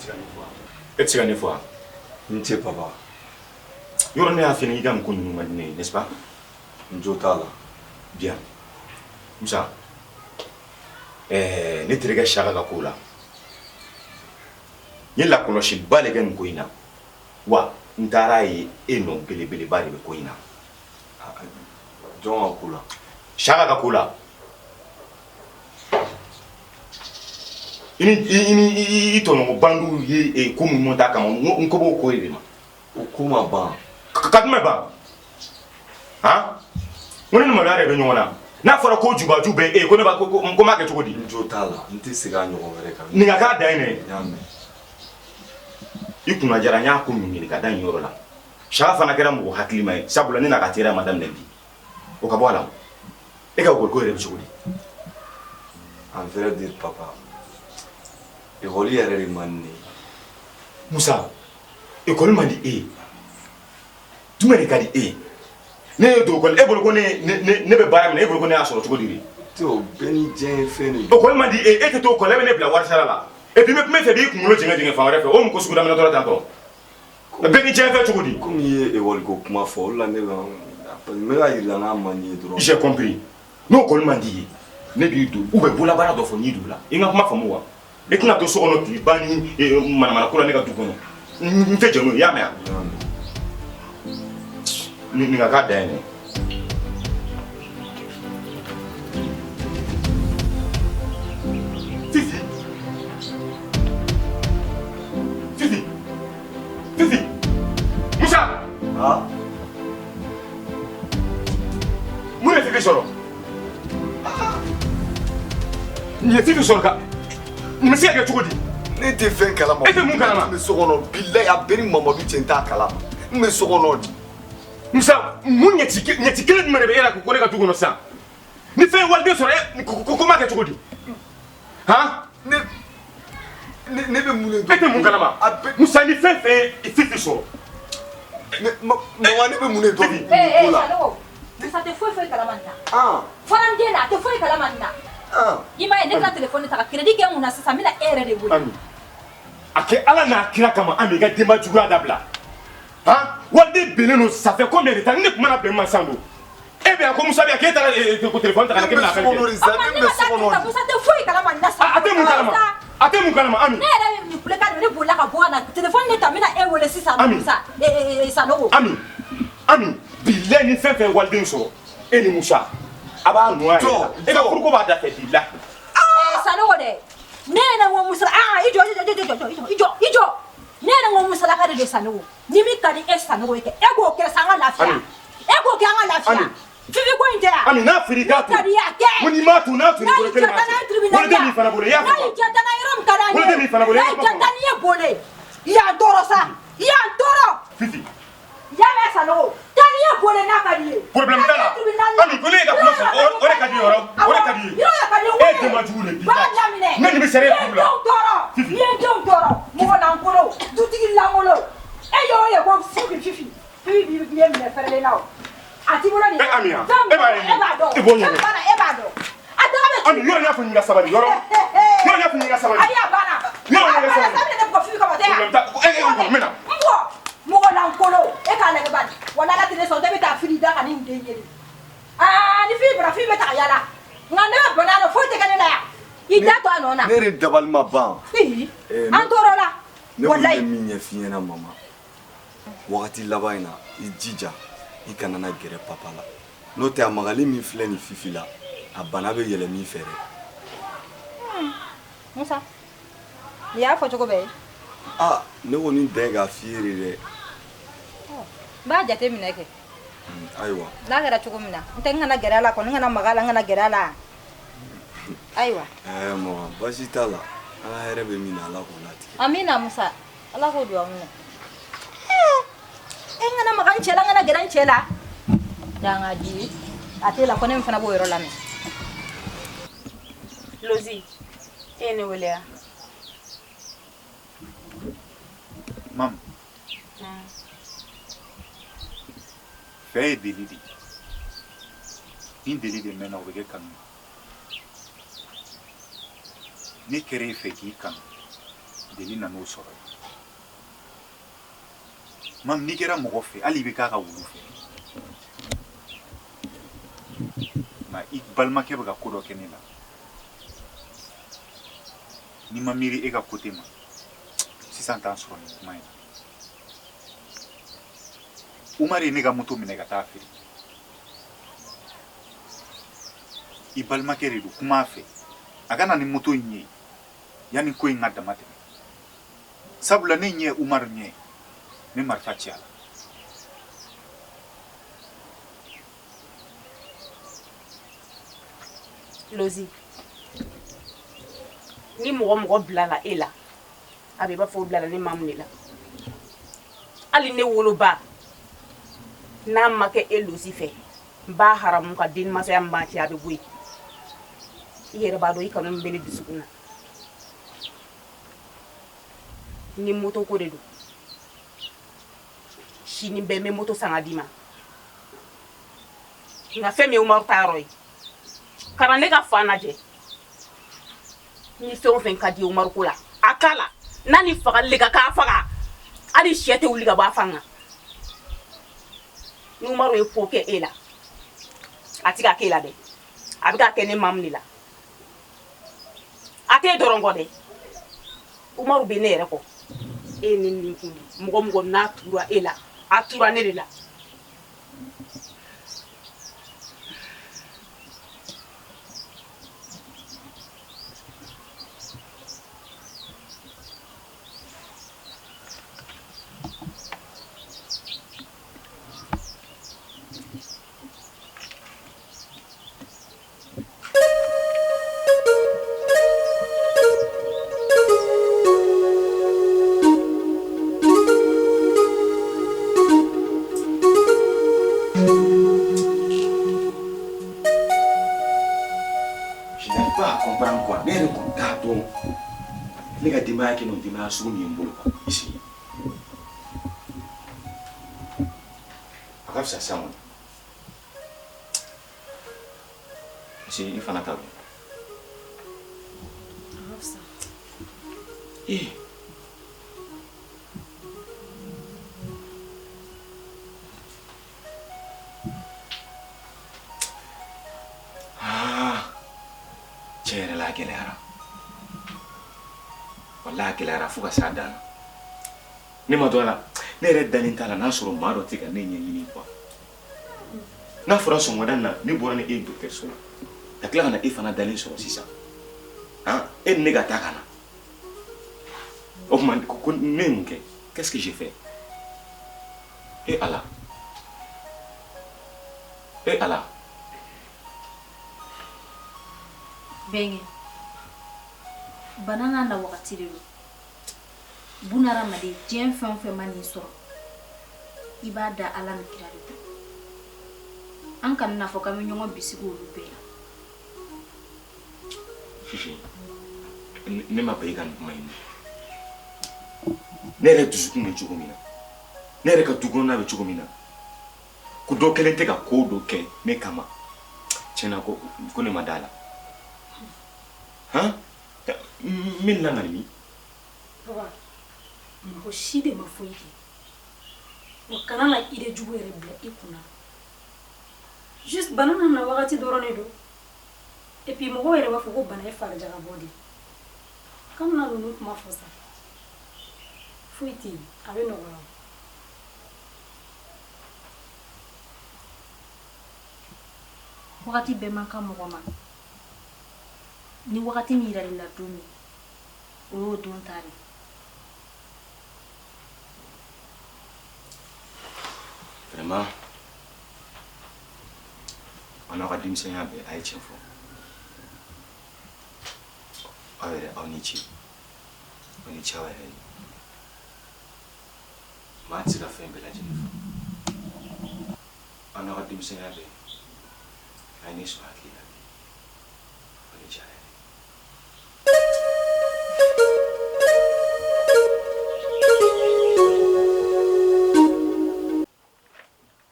se ka ne fo wa? E tɛ se ka ne fo wa? N ce papa. Yɔrɔ ne y'a f'i ɲɛna i ka nin ko ninnu man di ne ye, n'est-ce pas? N jo t'a la. Bien. Musa, ɛɛ ne terikɛ Saka ka ko la, n ye lakɔlɔsiba de kɛ nin ko in na. Wa n taara ye e nɔ belebeleba de bɛ ko in na. Jɔn ka ko la? Saka ka ko la. I ni i ni i tɔɲɔgɔn bandiw ye ko min monter a kama, n ko b'o ko de ma. O ko ma ban. Ka jumɛn ban? Han? N ko ne ni maloya de bɛ ɲɔgɔn na. N'a fɔra ko jubaju bɛ e ye, ko ne b'a ko n ko n b'a kɛ cogo di? N jo t'a la, n tɛ segin a ɲɔgɔn wɛrɛ kan. Nin ka k'a dan ye dɛ. N y'a mɛn. I kunna jara, n y'a ko min ɲini ka da nin yɔrɔ la. Saka fana kɛra mɔgɔ hakilima ye, sabula ne n'a ka teriya ma daminɛ bi. O ka bɔ a la. E ka ekɔli ko yɛrɛ bɛ cogo di? En vrai dire papa, ekɔli yɛrɛ de man di ne ye. Musa, ekɔli man di e ye. Jumɛn de ka di e ye? Ne ye don ekɔli, e bolo ko ne ne bɛ baara min na, e bolo ko ne y'a sɔrɔ cogo di de? O bɛɛ ni diɲɛ ye fɛn de ye. Ekɔli man di e ye, e tɛ to ekɔli la, e bɛ ne bila wari sara la. Et puis n bɛ kuma e fɛ, i b'i kunkolo jɛngɛ jɛngɛ fan wɛrɛ fɛ, o mun ko sugu daminɛ dɔrɔn tan tɔ. Bɛɛ ni diɲɛ fɛn cogo di? Komi i ye ekɔli ko kuma fɔ, o de la ne bɛ n bɛ ka yir'i la n'a man di n ye dɔrɔn. J'ai compris. N'o kɔni man di i ye, ne b'i don ou bien bololabaara dɔ fɔ n y'i don o la. I n ka kuma faamu wa? E tɛna to so kɔnɔ k'i ban ni manamana ko la ne ka du kɔnɔ. N tɛ jɛn n'o ye, i y'a mɛn wa? Nin ka k'a dan ye dɛ. Fifi! Fifi! Fifi! Musa! Ah? Mun ye Fifi sɔrɔ? Nin ye Fifi sɔrɔ ka nin bɛ se ka kɛ cogo di? Ne tɛ fɛn kalama. E tɛ mun kalama? N bɛ so kɔnɔ bilayi, a bɛɛ ni Mamadu cɛ, n t'a kalama. N bɛ so kɔnɔ de. Musa, mun ɲɛci kelen jumɛn de bɛ e la ko ne ka du kɔnɔ sisan? Ni fɛn ye waliden sɔrɔ e ko ko m'a kɛ cogo di? Han? Ne bɛ mun de dɔn? E tɛ mun kalama? Musa, ni fɛn fɛn ye Fifi sɔrɔ. Mama, ne bɛ mun de dɔn nin ko la? Musa tɛ foyi foyi kalama nin na. Fɔra n den na, a tɛ foyi kalama nin na. I m'a ye ne ka telefɔni ta ka crédit kɛ n kun na sisan, n bɛna e yɛrɛ de wele. Ami, a kɛ Ala n'a kira kama, Ami, i ka denba juguya dabila. Han? Waliden binnen don, ça fait combien de temps? Ne tun mana bɛn ma sisan don. E bɛ yan ko Musa bɛ yan, k'e taara téléphone ta ka na k'e bɛna appel kɛ. Ne ka taa ta, Musa tɛ foyi kalama nin na sa. A tɛ mun kalama? A tɛ mun kalama, Ami? Ne yɛrɛ ye nin kulekan de, ne bolila ka bɔ ka na téléphone de ta, n bɛna e wele sisan. Ami. Musa, Sanogo. Ami, Ami, bilayi ni fɛn fɛn ye waliden sɔrɔ, e ni Musa, a b'a nɔ yɛrɛ la. E ka furuko b'a da fɛ bilayi. Sanogo dɛ, ne yɛrɛ ko Musa, aa i jɔ, i jɔ, i jɔ, i jɔ, i jɔ, i jɔ. Ne yɛrɛ ko Musalaka de don Sanogo. Ni min ka di e Sanogo ye kɛ, e k'o kɛ sa, an ka lafiya. E k'o kɛ an ka lafiya. Fifi ko in tɛ yan. Ami, n'a fɔra i k'a to. N'a ka di i ye a kɛ. Ko n'i m'a to, n'a tun bolo kelen b'a N'a y'i cɛ. Waliden b'i fana bolo, i y'a N'a faamu. y'i diya taa n'a yɔrɔ min ka d'an ye. Waliden b'i fana bolo, i N'a y'a y'i diya faamu. taa n'i ye bole. I y'an tɔɔrɔ sa. I y'an tɔɔrɔ. Fifi. I y'a mɛn Sanogo. Taa n'i ye bole n'a ka di i ye. Problème t'a la. Ami, ko ne ye ka kuma fɔ, o de ka di i ye yɔrɔ. O de ka di i ye. Yɔrɔ ka di i ye. E ye denba jugu de ye, Baara daminɛ. Ne nin bɛ sariya I ye furu la. denw tɔɔrɔ. Fifi. I ye denw tɔɔrɔ. Mɔgɔ lankolon, dutigi lankolon. E y'o ye ko Fifi, Fifi. Fifi b'i minɛ fɛrɛlen na o. A t'i bolo nin ye. E Ami, Fɛn e b'a ye. E b'a dɔn. I b'o ɲɛdɔn. Fɛn b'a la, e b'a dɔn. A daga bɛ Ami, yɔrɔ n y'a fɔ n k'i ka sabali, yɔrɔ. Yɔrɔ n y'a fɔ n k'i ka sabali. Ayi, a banna. Yɔrɔ n y'a A banna, sabali. sa bɛna ne bugɔ Fifi kama, tɛ yan. Problème t'a e e n bɛna. N bugɔ. Mɔgɔ lankolon. E k'a lajɛ bani. Walahi Ala tɛ ne sɔn, ne bɛ taa fili da ka ni nin den ye de. Aa, ni Fifi bɔra, Fifi bɛ taa yala. Nka ne bɛ bana la, foyi tɛ kɛ ne la yan. I da to a nɔ na. Ne yɛrɛ dabali ma ban. Ii, an tɔɔrɔ la. Ne kɔni Walayi. bɛ min ɲɛf'i ɲɛna mama, wagati laban in na, i jija i kana na gɛrɛ papa la, n'o tɛ a magali min filɛ nin Fifi la, a bana bɛ yɛlɛ min fɛ dɛ. Musa, nin y'a fɔ cogo bɛɛ ye. Aa, ne kɔni dan ye k'a f'i ye de dɛ. N b'a jate minɛ kɛ. Ayiwa. N'a kɛra cogo min na, n tɛ n kana gɛrɛ a la kɔni, n kana maga a la, n kana gɛrɛ a la. Ayiwa. Ɛɛ mama, baasi t'a la. An ka hɛrɛ bɛ min na, Ala k'o latigɛ. Amina Musa, Ala k'o dugawu minɛ. E n kana maga n cɛ la, n kana gɛrɛ n cɛ la. Dangaji, a t'e la ko ne min fana b'o yɔrɔ lamɛn. Lozi, e ye ne wele wa? Mamu. Fɛ ye deli de ye. Ni deli de mɛnna, o bɛ kɛ kanu ye. Ne kɛra e fɛ k'i kanu. Deli nan'o sɔrɔ yen. Mamu, n'i kɛra mɔgɔ fɛ, hali i bɛ k'a ka wulu fɛ, nka i balimakɛ bɛ ka ko dɔ kɛ ne la, n'i ma miiri e ka côté ma, sisan t'an sɔrɔ nin kuma in na. Umaru ye ne ka moto minɛ ka taa feere. I balimakɛ de don, kuma a fɛ a ka na ni moto in ye yanni ko in ka dama tɛmɛ, sabula ne ɲɛ Umaru ɲɛ, n bɛ marifa ci a la. Lozi, ni mɔgɔ mɔgɔ bilala e la, a bɛ i b'a fɔ o bilala ne Mamu de la. Hali ne woloba, n'a ma kɛ e Lozi fɛ, n b'a haramu ka denmasaya min b'an cɛ, a bɛ bɔ yen. I yɛrɛ b'a dɔn i kanu min bɛ ne dusukun na. Ni moto ko de don, sini bɛɛ n bɛ moto san ka d'i ma. Nka fɛn min ye Umaru ta yɔrɔ ye, ka na ne ka fan lajɛ. Ni fɛn o fɛn ka di Umaru ko la, a k'a la. N'a ni fagali de ka kan, a faga. Hali sɛ tɛ wuli ka bɔ a fan kan. Ni Umaru ye ko kɛ e la, a tɛ ka k'e la dɛ, a bɛ ka kɛ ne Mamu de la. A t'e dɔrɔn kɔ dɛ, Umaru bɛ ne yɛrɛ kɔ. E ye ne nin kun mɔgɔ mɔgɔ n'a tura e la, a tura ne de la. Je n'arrive pas à comprendre quoi. Ne yɛrɛ kɔni t'a dɔn ne ka denbaya kɛ n'o denbaya sugu min ye n bolo quoi i sigi a ka fisa sisan kɔni. Parce i fana ta don. A ka fisa. Ee. Aa tiɲɛ yɛrɛ la a gɛlɛyara. Walahi a gɛlɛyara fo ka s'a dan na. Ne ma dɔn a la, ne yɛrɛ dalen t'a la n'a sɔrɔ maa dɔ tɛ ka ne ɲɛɲini quoi. N'a fɔra sɔgɔmada in na ne bɔra ni e ye dɔgɔtɔrɔso la, ka tila ka na e fana dalen sɔrɔ sisan, han, e ni ne ka taa ka na, o tuma ko ne ye mun kɛ? Qu'est-ce que j'ai fait? E Ala, e Ala. Bɛnkɛ, bana n'a na wagati de don. Bunahadamaden, diɲɛ fɛn o fɛn man'i sɔrɔ, i b'a da Ala ni kira de kun. An kana n'a fɔ k'an bɛ ɲɔgɔn bisigi olu bɛɛ la. Fifi, ne ma bɛn i ka nin kuma in ma. Ne yɛrɛ dusukun bɛ cogo min na, ne yɛrɛ ka du kɔnɔna bɛ cogo min na, ko dɔ kelen tɛ ka ko dɔ kɛ ne kama, tiɲɛ na ko ne ma da a la. Han? N bɛ nin lakali min? Papa, mɔgɔ si de ma foyi kɛ. Wa kana na idée jugu yɛrɛ bila i kunna. Juste bana nana wagati dɔrɔn de don. Et puis mɔgɔw yɛrɛ b'a fɔ ko bana ye farijakabɔ de ye. Kana na ninnu kuma fɔ sa. Foyi tɛ yen, a bɛ nɔgɔya. Wagati bɛɛ man kan mɔgɔ ma. Ni wagati min yiral'i la don min, o y'o don ta de ye. Vraiment, aw n'aw ka denmisɛnya bɛɛ, a ye tiɲɛ fɔ. Aw yɛrɛ, aw ni ce. Aw ni ce aw yɛrɛ ye. Maa tɛ se ka fɛn bɛɛ lajɛlen fɔ. Aw n'aw ka denmisɛnya bɛɛ, a ye ne sɔn hakili la bi. Aw ni ce aw yɛrɛ ye.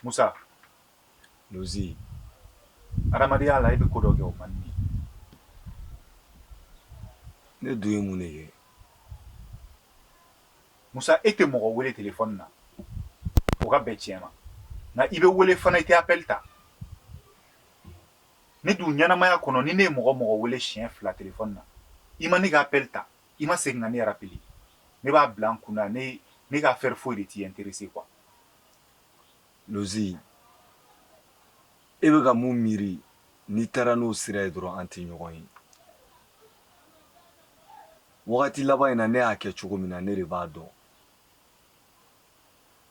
Musa. Lozi. Adamadenya la, e bɛ ko dɔ kɛ, o man di ne ye. Ne dun ye mun de kɛ? Musa, e tɛ mɔgɔ wele telefɔni na o ka bɛn tiɲɛ ma, nka i bɛ wele fana, i tɛ appel ta. Ne dun ɲɛnamaya kɔnɔ, ni ne ye mɔgɔ mɔgɔ wele siɲɛ fila telefɔni na, i ma ne ka appel ta, i ma segin ka ne rappeler, ne b'a bila n kunna ne ka affaire foyi de t'i intéressé quoi. Lozi, e bɛ ka mun miiri, n'i taara n'o sira ye dɔrɔn, an tɛ ɲɔgɔn ye. Wagati laban in na, ne y'a kɛ cogo min na, ne de b'a dɔn.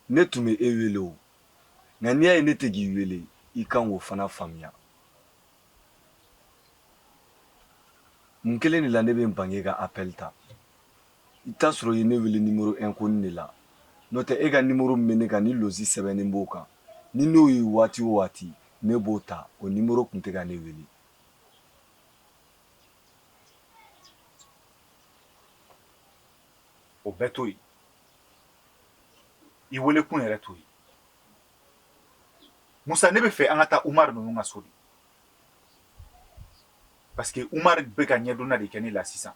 Ne tun bɛ e wele o, nka n'i y'a ye ne tɛ k'i wele, i kan k'o fana faamuya. Mun kelen de la ne bɛ n ban k'e ka appel ta? I t'a sɔrɔ i ye ne wele numéro inconnu de la. N'o tɛ, e ka numéro min bɛ ne kan ni Lozi sɛbɛnnen b'o kan, ni n'o ye waati o waati, ne b'o ta. O numéro tun tɛ ka ne wele. O bɛɛ to yen, i wele kun yɛrɛ to yen. Musa, ne bɛ fɛ an ka taa Umaru ninnu ka so de, parce que Umaru bɛ ka ɲɛdonna de kɛ ne la sisan.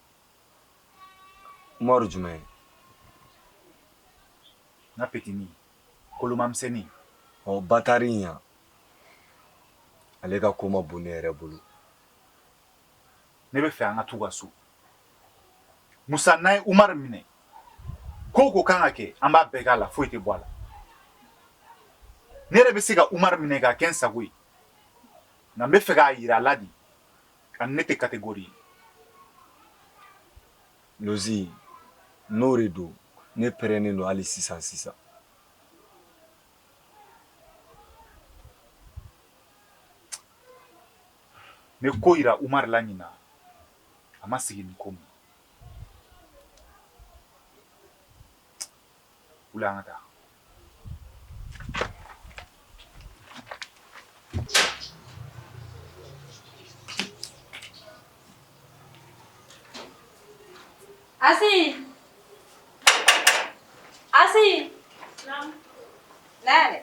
Umaru jumɛn? N ka petini kolomamisɛnnin. Ɔ, batari in yan, ale ka ko ma bon ne yɛrɛ bolo. Ne bɛ fɛ an ka t'u ka so. Musa, n'an ye Umaru minɛ, ko o ko kan ka kɛ, an b'a bɛɛ k'a la, foyi tɛ bɔ a la. Ne yɛrɛ bɛ se ka Umaru minɛ k'a kɛ n sago ye, nka n bɛ fɛ k'a yira a la de ani ne tɛ catégorie ye. Lozi, n'o de don, ne pɛrɛnnen don hali sisan sisan. N bɛ ko yira Umaru la ɲinan, a ma sigi ni ko min. Wuli, an ka taa. Asi! Asi! Na yɛrɛ.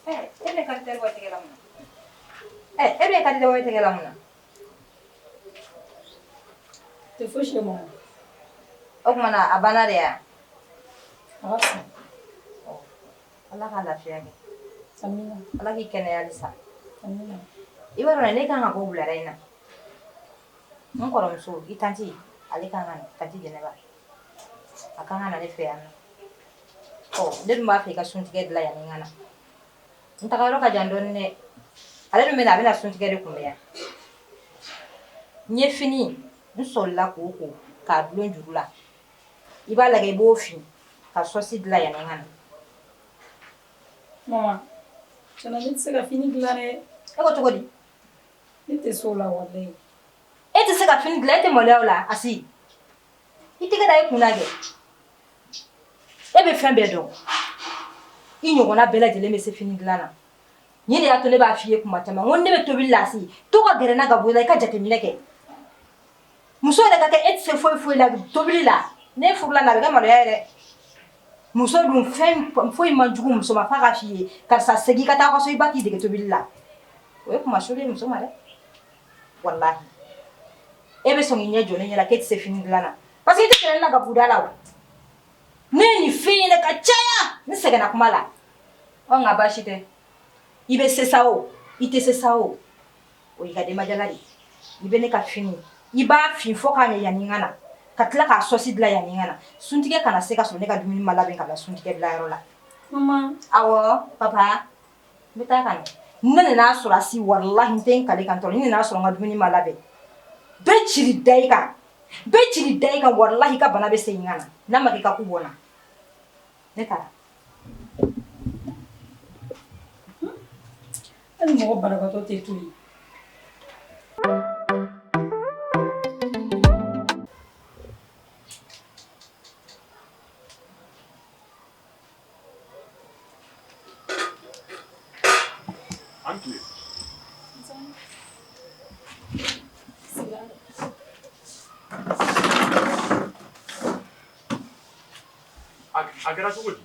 E bɛ ka teri bɔ tɛgɛ la mun na? E bɛ ka teri bɔ tɛgɛ la mun na? Tɛ fosi ye mama. O tuma na a banna de ya? A ka fisa. Ala ka lafiya kɛ. Amina. Ala k'i kɛnɛya halisa. Amina. I b'a dɔn, ne kan ka bɔ wulada in na. N kɔrɔmuso, i tanti, ale kan ka na, tanti Jɛnɛba. A kan ka na ne fɛ yan nɔ. Ɔ, ne dun b'a fɛ i ka suntigɛ dilan yanni n ka na. N taga yɔrɔ ka jan dɔɔni dɛ. Ale dun bɛ na, a bɛna suntigɛ de kunbɛn yan. N ye fini, n sɔlila k'o ko k'a dulon juru la. I b'a lajɛ, i b'o fin ka sɔsi dilan yanni n ka na. Mama, tiɲɛna ne tɛ se ka fini dilan dɛ. E ko cogo di? Ne tɛ se o la walayi. E tɛ se ka fini dilan, e tɛ maloya o la, Asi? I tɛgɛ da i kun na kɛ. E bɛ fɛn bɛɛ dɔn. I ɲɔgɔnna bɛɛ lajɛlen bɛ se fini dilan na. Nin de y'a to ne b'a f'i ye kuma caman, n ko ne bɛ tobili la, Asi, to ka gɛrɛ n na ka bɔ i la, i ka jateminɛ kɛ. Muso yɛrɛ ka kɛ e tɛ se foyi foyi la tobili la, ne furula na, a bɛ kɛ maloya ye dɛ. Muso dun, fɛn foyi man jugu muso ma f'a ka f'i ye karisa, segin ka taa ka so, i ba k'i dege tobili la. O ye kuma soli ye muso ma dɛ, walahi. E bɛ sɔn k'i ɲɛ jɔ ne ɲɛ la k'e tɛ se fini dilan na parce que i tɛ gɛrɛ ne la ka buda la. O ne ye nin fɛn ye dɛ ka caya, n sɛgɛnna kuma la. Ɔ, nka baasi tɛ, i bɛ se sa o, i tɛ se sa o, o y'i ka denbajala de ye. I bɛ ne ka fini, i b'a fin fo k'a ɲɛ yanni n ka na, ka tila k'a sɔsi dilan yanni n ka na. Suntigɛ kana se ka sɔrɔ ne ka dumuni ma labɛn ka bila suntigɛ dilayɔrɔ la. Mama. Awɔ papa, n bɛ taa ka na. Ne nana sɔrɔ a si, walahi, n tɛ n kale kan tɔrɔ, ni nana sɔrɔ n ka dumuni ma labɛn, bɛɛ ciri da i kan, bɛɛ ciri da i kan. Walahi, i ka bana bɛ segin ka na n'a ma kɛ i ka ku bɔ n na. Ne taara. Hali mɔgɔ banabaatɔ tɛ to yen. An tile. A kɛra cogo di?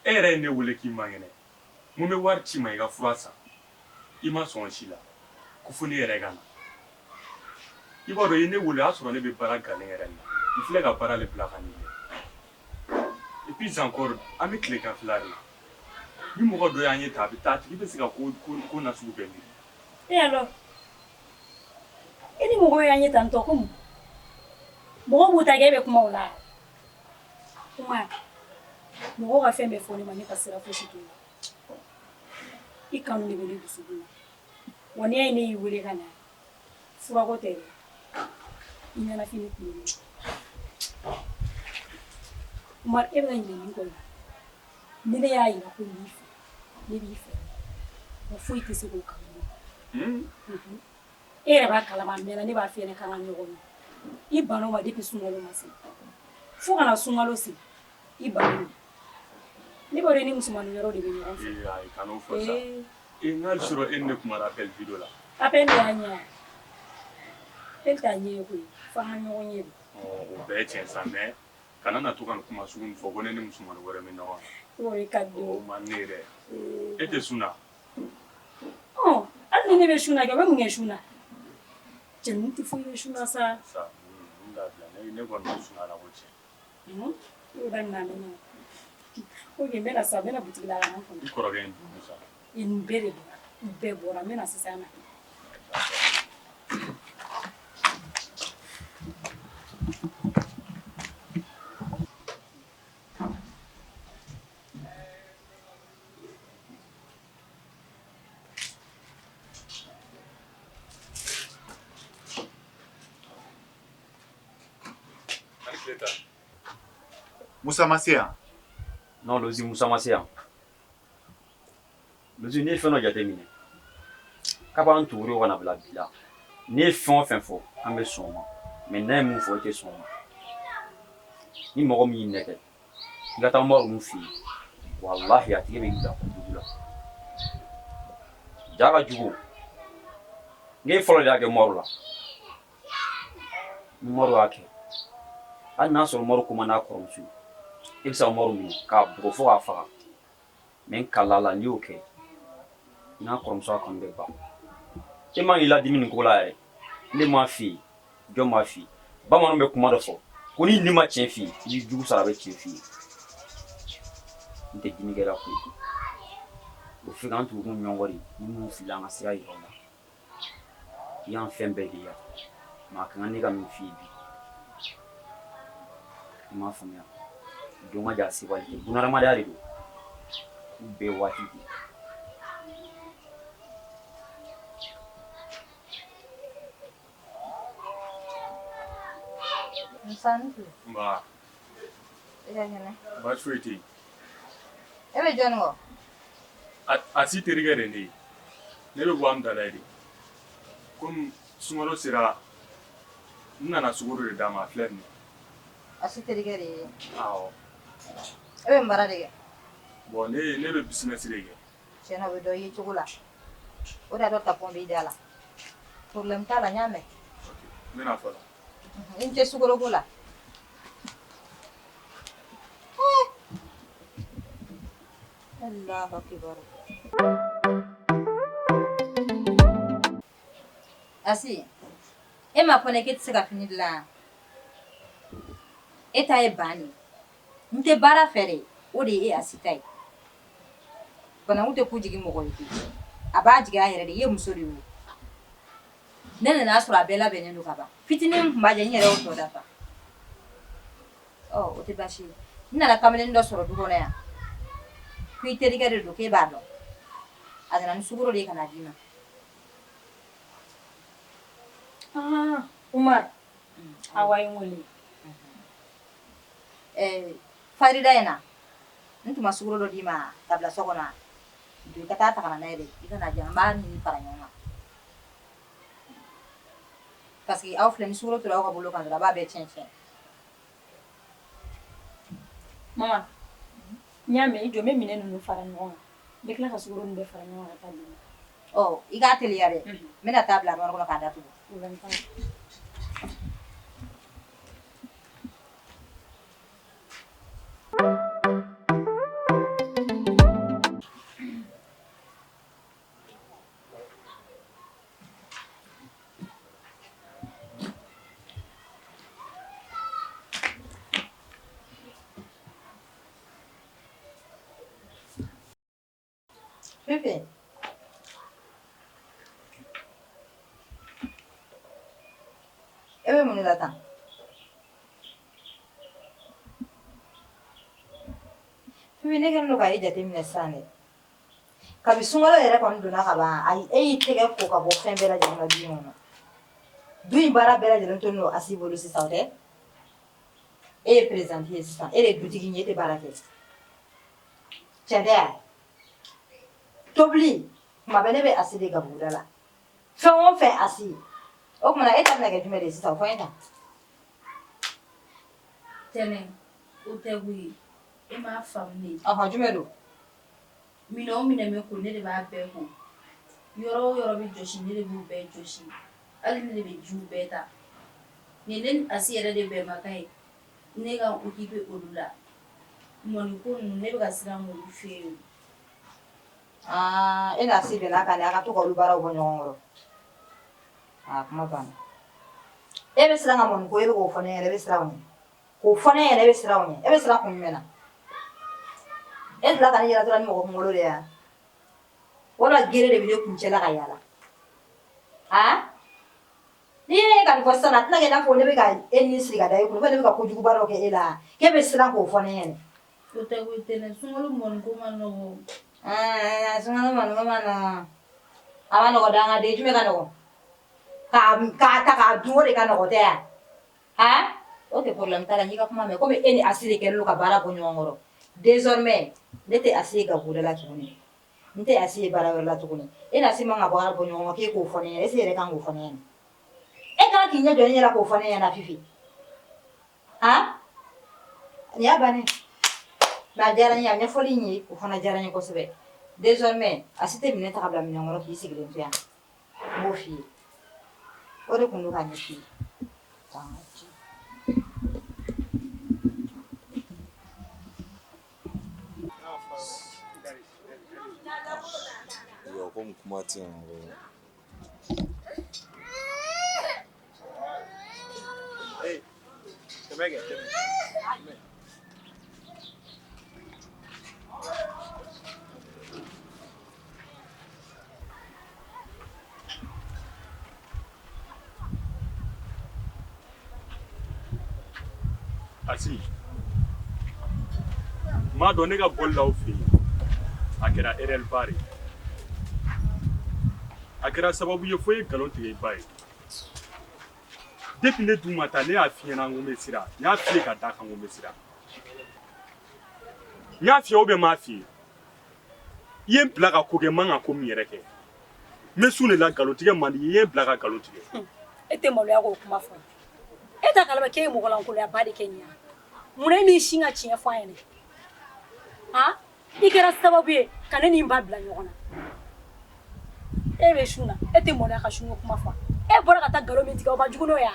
E yɛrɛ ye ne wele k'i man kɛnɛ. Mun bɛ wari ci ma i ka fura san? I ma sɔn si la ko fo ne yɛrɛ ka na. I b'a dɔn i ye ne wele o y'a sɔrɔ ne bɛ baara galen yɛrɛ la. N filɛ ka baara le bila ka n'i ye. Et puis encore an bɛ tilegan fila de la. Ni mɔgɔ dɔ y'an ye tan a bɛ taa a tigi bɛ se ka ko ko ko nasugu bɛɛ miiri. E alors e ni mɔgɔw y'an ye tantɔ ko mun? Mɔgɔw b'u ta kɛ e bɛ kuma o la. Kuma mɔgɔw ka fɛn bɛɛ fɔ ne ma ne ka sira fosi t'o la. I kanu de bɛ ne dusukun na. Wa n'i y'a ye ne y'i wele ka na furako tɛ dɛ. I ɲɛnafin kun bɛ ne na. Umar e bɛ ka ɲinɛ min kɔ nin ni ne y'a jira ko n b'i fɛ ne b'i fɛ wa foyi tɛ se k'o kanu bɔ. E yɛrɛ b'a kalama a mɛnna ne b'a f'i ɲɛna k'an ka ɲɔgɔn ye. I banna o ma depuis sunkalo ma se. Fo ka na sunkalo se i banna o ma. Ne b'a dɔn i ni musomanin wɛrɛw de bɛ ɲɔgɔn fɛ. Ee ayi kan'o fɔ sa. Ee n'a sɔrɔ e ni ne kumara appel vidéo la. Appel de y'a ɲɛ wa? Appel t'a ɲɛ ye koyi fo an ka ɲɔgɔn ye de. Ɔ o bɛɛ ye tiɲɛ sa mais kana na to ka nin kuma sugu nin fɔ ko ne ni musomanin wɛrɛ bɛ ɲɔgɔn fɛ. O ye ka di o man ne yɛrɛ. E tɛ sun na? Ɔ hali ni ne bɛ sun na kɛ o bɛ mun kɛ sun na? Cɛ ninnu tɛ foyi kɛ sun na sa. Sa n dabila ne kɔni bɛ sun na Ala ko tiɲɛ. I y'o daminɛ a mɛnna. Ok n bɛna sa n bɛna butigi la ka na n kɔnɔ. I kɔrɔkɛ in dun sa. Nin bɛɛ de bɔra u bɛɛ bɔra n bɛna sisan na. Musa ma se yan? Non Lozi Musa ma se yan. Lozi ne ye fɛn dɔ jateminɛ kab'an tugura ka na bila bi la ne ye fɛn o fɛn fɔ an bɛ sɔn o ma mais n'a ye mun fɔ e tɛ sɔn o ma ni mɔgɔ min y'i nɛgɛ i ka taa Umaru ninnu fɛ yen walahi a tigi bɛ bila kojugu la ja ka jugu n fɔlɔ de y'a kɛ Umaru la ni Umaru y'a kɛ hali n'a sɔrɔ Umaru ko man d'a kɔrɔmuso ye e bɛ se ka Umaru minɛ k'a bugɔ fo k'a faga mais n kala la n'i y'o kɛ n'a kɔrɔmuso ka kanu bɛ ban e man k'i ladimi nin ko la yɛrɛ ne m'a f'i ye jɔn b'a f'i ye bamananw bɛ kuma dɔ fɔ ko n'i ni ma tiɲɛ f'i ye i b'i jugu sara a bɛ tiɲɛ f'i ye n tɛ dimikɛla ko ye o fɛ k'an tugukun ɲɔgɔn de ni mun filila an ka sira yira u la i y'an fɛn bɛɛ de ye maa ka kan ne ka min f'i ye bi i m'a faamuya don ka jan sebali tɛ bunahadamadenya de don k'u bɛɛ waati de Musa ni tile. Nba. E ka kɛnɛ. Baasi foyi tɛ yen. E bɛ jɔnni kɔ? A si terikɛ de ne ye. Ne bɛ bɔ Amudalayi de. Komi sunkalo sera n nana sukaro de d'a ma a filɛ nin ye. A si terikɛ de ye. Awɔ. E bɛ mun baara de kɛ? Bon ne bɛ business de kɛ. Tiɲɛ na o bɛ dɔn i ye cogo la. O de y'a to tapon b'i da la. Problème t'a la n y'a mɛn. Ok n bɛna fɔlɔ. I ni ce sukaroko la. Allahu akbar. Asi, e m'a fɔ ne k'e tɛ se ka fini dilan e ta ye ban de ye n tɛ baara fɛ de o de ye e Asi ta ye bananku tɛ ku jigin mɔgɔ ye koyi a b'a jigin a yɛrɛ de i ye muso de ye o ne nana sɔrɔ a bɛɛ labɛnnen don ka ban fitinin min tun b'a jɛ n yɛrɛ y'o tɔ dafa ɔ o tɛ baasi ye n nana kamalen dɔ sɔrɔ du kɔnɔ yan ko i terikɛ de don k'e b'a dɔn a nana ni sukaro de ye ka na d'i ma Ah, Umar awa ye n wele ɛɛ farida in na n tun ma sukaro dɔ d'i ma ka bila so kɔnɔ don i ka taa ta ka na n'a ye dɛ i ka na di yan an b'a ɲini fara ɲɔgɔn kan parce que aw filɛ ni sukaro tora aw ka bolo kan dɔrɔn a b'a bɛɛ tiɲɛ tiɲɛ mama n y'a mɛn i jɔ n bɛ minɛn ninnu fara ɲɔgɔn kan n bɛ tila ka sukaro ninnu bɛɛ fara ɲɔgɔn kan ka taa d'i ma ɔ i k'a teliya dɛ n bɛna taa bila armoire kɔnɔ k'a datugu Problème t'a la. Fifi. E bɛ mun de la tan? Fifi, ne kɛlen don ka e jateminɛ sisan dɛ. Kabi sunkalo yɛrɛ kɔni donna ka ban, ayi, e y'i tɛgɛ ko ka bɔ fɛn bɛɛ lajɛlen na du in kɔnɔ. Du in baara bɛɛ lajɛlen tolen don Asi bolo sisan, o tɛ? E ye présidente ye sisan, e de ye dutigi ye, e tɛ baara kɛ. Tiɲɛ tɛ wa? Tobili, tuma bɛɛ ne bɛ Asi de gabuguda la. Fɛn o fɛn Asi. O tuma na e ta bɛna kɛ jumɛn de ye sisan, o fɔ n ye tan. Tɛnɛ, o tɛ koyi. E m'a faamu de. Ɔhɔn, jumɛn don? Minɛn o minɛn bɛ ko, ne de b'a bɛɛ ko. Yɔrɔ o yɔrɔ bɛ jɔsi, ne de b'o bɛɛ jɔsi. Hali ne de bɛ jiw bɛɛ ta. Nin ne ni Asi yɛrɛ de bɛnbakan ye. Ne ka occuper olu la. Mɔniko ninnu, ne bɛ ka siran k'olu f'e ye. Aa, e n'Asi bɛn'a kan de, a ka to k'olu baaraw bɔ ɲɔgɔn kɔrɔ. Aa, kuma banna. E bɛ siran ka mɔni ko, e bɛ k'o fɔ ne ɲɛna, e bɛ siran o ɲɛ. K'o fɔ ne ɲɛna, e bɛ siran o ɲɛ. E bɛ siran kun jumɛn na? E delila ka ne yalatɔla ni mɔgɔ kunkolo de ye wa? Wala gere de bɛ ne kuncɛ la ka yaala. Aa? N'i ye ka nin fɔ sisan, a tɛna kɛ i n'a fɔ ne bɛ ka e ni siri ka da e kun, ne bɛ ka kojuguba dɔ kɛ e la, k'e bɛ siran k'o fɔ ne ɲɛna. O tɛ koyi Tɛnɛ, sunkalo mɔniko ma nɔgɔn. Ɛɛ, sunkalo mɔniko ma nɔgɔn. A ma nɔgɔn dangaden, jumɛn ka nɔgɔn? K'a ta k'a dun, o de ka nɔgɔn tɛ wa? Aa, ok, problème t'a la, n y'i ka kuma mɛn. Komi e ni Asi de kɛlen don ka baara bɔ ɲɔgɔn kɔrɔ. Désormais ne tɛ Asi ye gabuguda la tuguni. N tɛ Asi ye baara wɛrɛ la tuguni. E ni Asi man ka baara bɔ ɲɔgɔn kɔrɔ k'e k'o fɔ ne ɲɛna. Est ce que e yɛrɛ kan k'o fɔ ne ɲɛna? E kan k'i ɲɛ jɔ ne ɲɛna k'o fɔ ne ɲɛna Fifi. Aa, nin y'a bannen. Mais a diyara n ye, a ɲɛfɔli in ye, o fana diyara n ye kosɛbɛ. Désormais Asi tɛ minɛn ta ka bila minɛn kɔrɔ k'i sigilen to yan. N b'o f'i ye. O de tun don ka ɲɛf'i ye. Komi kuma tɛ yan. Asi n b'a dɔn ne ka bɔli la aw fɛ yen, a kɛra erreur ba de ye. A kɛra sababu ye fo i ye nkalon tigɛ i ba ye. Depuis ne dun ma taa, ne y'a f'i ɲɛna ko n bɛ siran. N y'a f'i ye ka d'a kan ko n bɛ siran. N y'a f'i ye ou bien n m'a f'i ye? I ye n bila ka ko kɛ n man ka ko min yɛrɛ kɛ. N bɛ sun de la, nkalontigɛ man di n ye. I ye n bila ka nkalon tigɛ. E tɛ maloya k'o kuma fɔ. E t'a kalama k'e ye mɔgɔlankoloyaba de kɛ nin ye. Munna e m'i sin ka tiɲɛ fɔ a ɲɛna? Han? I kɛra sababu ye ka ne ni n ba bila ɲɔgɔn na. E bɛ sun na, e tɛ maloya ka sunko kuma fɔ. E bɔra ka taa nkalon min tigɛ, o ma jugu n'o ye wa?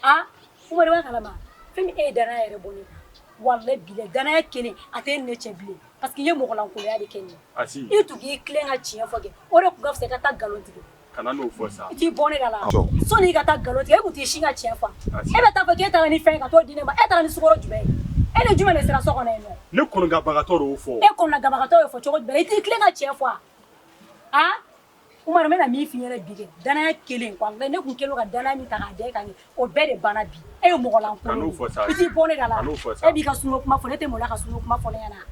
Han? Umaru, i b'a kalama fɛn min e ye danaya yɛrɛ bɔ ne kan. Walayi bilayi, danaya kelen a tɛ e ni ne cɛ bilen. Parce que i ye mɔgɔlankoloya de kɛ nin ye. Asi. I tun k'i tilen ka tiɲɛ fɔ kɛ, o de tun ka fisa i ka taa nkalon tigɛ. Kana n'o fɔ sa. I t'i bɔ ne da la. Sɔnni i ka taa nkalon tigɛ, e tun t'i sin ka tiɲɛ fɔ. E bɛ taa fɔ k'e taara ni fɛn ye ka t'o di ne ma, e taara ni sukaro jumɛn ye? E ni jumɛn de sera so kɔnɔ yen nɔ? Ne kɔnɔgabagatɔ de y'o fɔ. E kɔnɔgabagatɔ y'o fɔ cogo jumɛn? I t'i tilen ka tiɲɛ fɔ wa? Han? Umaru, n bɛna min f'i ɲɛna bi kɛ, danaya kelen, walayi ne tun kɛlen don ka danaya min ta k'a da e kan o bɛɛ de banna bi. E ye mɔgɔ lankolon de ye. I t'i bɔ ne da la. E b'i ka sunko kuma fɔ, ne tɛ maloya ka sunko kuma fɔ ne ɲɛna.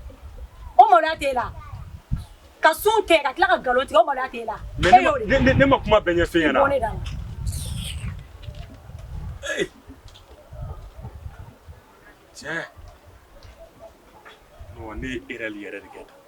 O maloya t'e la? Ka sun kɛ ka tila ka nkalon tigɛ, o maloya t'e la? Mais ne ma kuma bɛɛ ɲɛf'e ɲɛna. I bɔ ne da la. Cɛ, non, ne ye erreur yɛrɛ de kɛ tan.